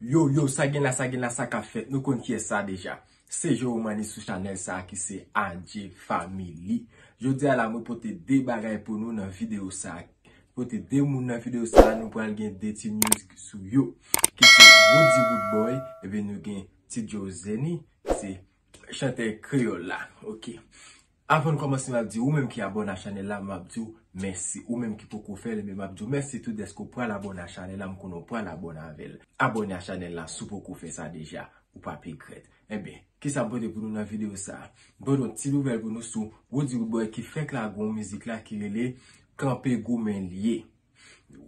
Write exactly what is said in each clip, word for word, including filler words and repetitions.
Yo, yo, sa gen la, sa gen la, sa k ap fèt? Nou konn kiyès sa deja. Se Joe Money sou chanèl sa ki se Adje Family. Jodi a la, mwen pote de bagay pou nou nan videyo sa. Pote de moun nan videyo sa, nou pral gen de ti news sou yo. Ki se Roody Roodboy, epi nou gen Ti Joe Zenny, se chantè kreyòl la. Ok. Avan n kòmanse, m ap di ou menm ki abòne a chanèl la, m ap di w mèsi. Ou menm ki poko fè l, men m ap di w mèsi tou dèske w pral abòne a chanèl la, m konnen w pral abòne avè l. Abòne a chanèl la si w poko fè sa deja, ou p ap regrèt. Enben, kisa m pote pou nou nan videyo sa a? M pote yon ti nouvèl pou nou sou Roody Roodboy ki fèk lage yon mizik la ki rele Kanpe Goumen L Ye.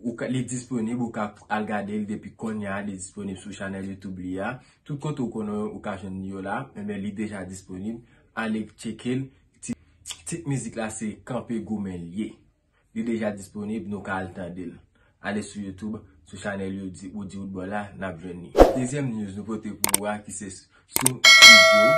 Ou ka, li disponib, ou ka al gade l depi kounye a, li disponib sou chanèl YouTube li a. Tout kote ou konnen ou ka jwenn yo la, enben li deja disponib. Ale tcheke l. Ti, tit mizik la se Kanpe Goumen L Ye. Li deja disponib, nou ka al tande l. Ale sou YouTube, sou chanèl Roody, Roody Roodboy la, n ap jwenn li. Dezyèm news nou pote pou ou a, ki se sou Ti Joe,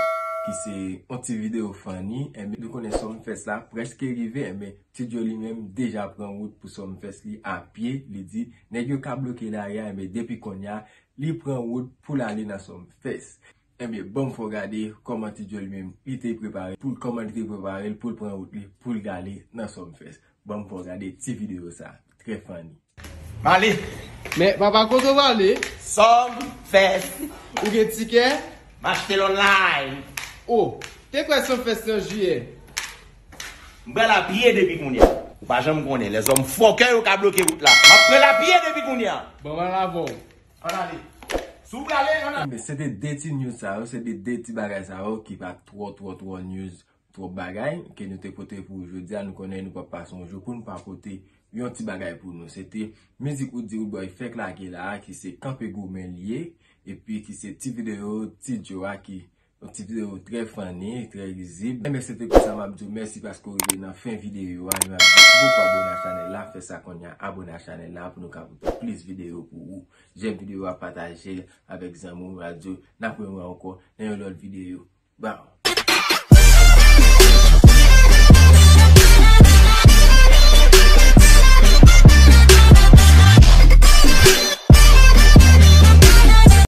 ki se yon ti videyo funny. Enben, nou konnen Sumfest la prèske rive, enben, Ti Joe li menm deja pran wout pou Sumfest li a pye. Li di, nèg yo ka bloke lari a, enben, depi kounye a, li pran wout pou l ale nan Sumfest. Enben, ban m fè w gade kòman Ti Joe li menm, li te prepare, pou l, kòman li te prepare l pou l pran wout li, pou l ale nan Sumfest. Ban m fè w gade ti videyo sa. Trè funny. M ale. Men, papa, kote w prale? Sumfest. Ou gen tikè? M achte l online. O, te kwè Sumfest se an jiyè. M pral a pye depi kounye a. Ou pa janm konnen, lèzòm fòkè yo ka bloke wout la. M ap pran l a pye depi kounye a. Bon, m al avè w. Ann ale. Si w prale, ann ale. Men se te de ti news sa yo, se te de ti bagay sa yo ki pa twò, twò, twò news, twò bagay ke nou te pote pou ou jodi a. Nou konnen nou p ap pase yon jou pou nou pa pote yon ti bagay pou nou. Se te mizik Roody Roodboy fèk lage la a, ki se Kanpe Goumen L Ye, epi ki se ti videyo Ti Joe a ki yon ti videyo trè funny, trè rizib. Enben, se te konsa m ap di w mèsi paske w rive nan fen videyo a. Epi m ap di w si w poko abòne a chanèl la, fè sa kounye a, abòne a chanèl la pou nou ka pote plis videyo pou ou. Jèm videyo a, pataje l avèk zanmi w, m ap di w n ap wè ankò nan yon lòt videyo. Baw.